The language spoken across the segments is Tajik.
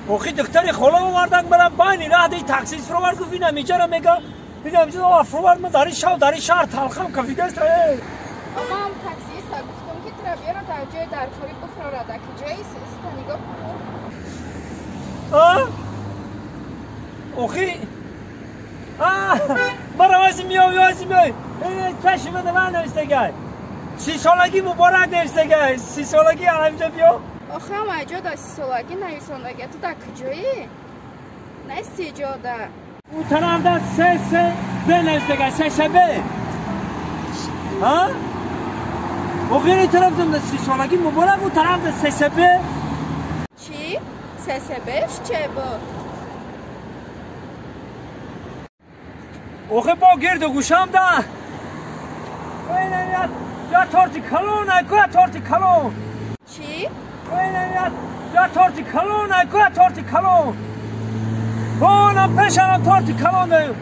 Охи духтари хола овардан барам байни раҳ ди таксист фуровард гуфт инам иҷара мега инам иҷара фуровард ман дар ин шав дар ин шаҳр талхам кафидаст. Ман таксиста гуфтам ки тура биёра дар ҷои дархорӣ бифурорад, ки ҷои иста нигоҳ кун. Охи мара вази миёй вази миёй чашми мана ман навистагай 30 солагӣ муборак навистагай 30 солагӣ ҳаминҷа биё. Охи ҳама ҷо да 30 солагӣ нависондагия, ту дар куҷоӣ? Нести ҷода. У тарафда ССБ навистагай, ССБ. Охи ин тарафда 30 солагӣ муборак, у тарафда ССБ. Чӣ? ССБш че буд? Охи бо гирду гӯшам да я торти калон ай ку, торти калон. Чӣ? Я торти калон ай ку, торти калон. Онам пешанам торти калон даю.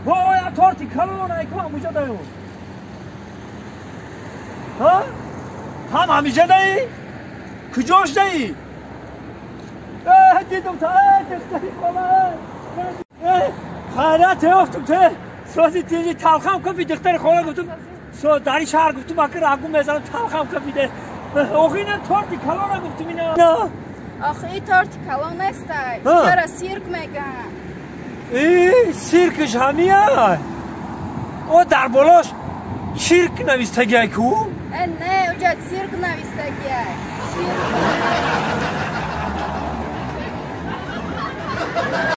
О, я торти калон ай ку ҳамуҷа даю. Ҳам ҳамиҷа даи? Куҷош даи? Дидум та духтари хола хайрат ёфтум те сози тиҷи талхам кафи духтари хола гуфтум дар ин шаҳр гуфтум аки рагу мезанам талхам кафиде. Охи инам торти калона гуфтум ина. Охи и торти калон нестай, чара сирк меган. И сиркш ҳамия о дар болош чирк навистагиай ку. Э не, уҷа цирк навистагиай.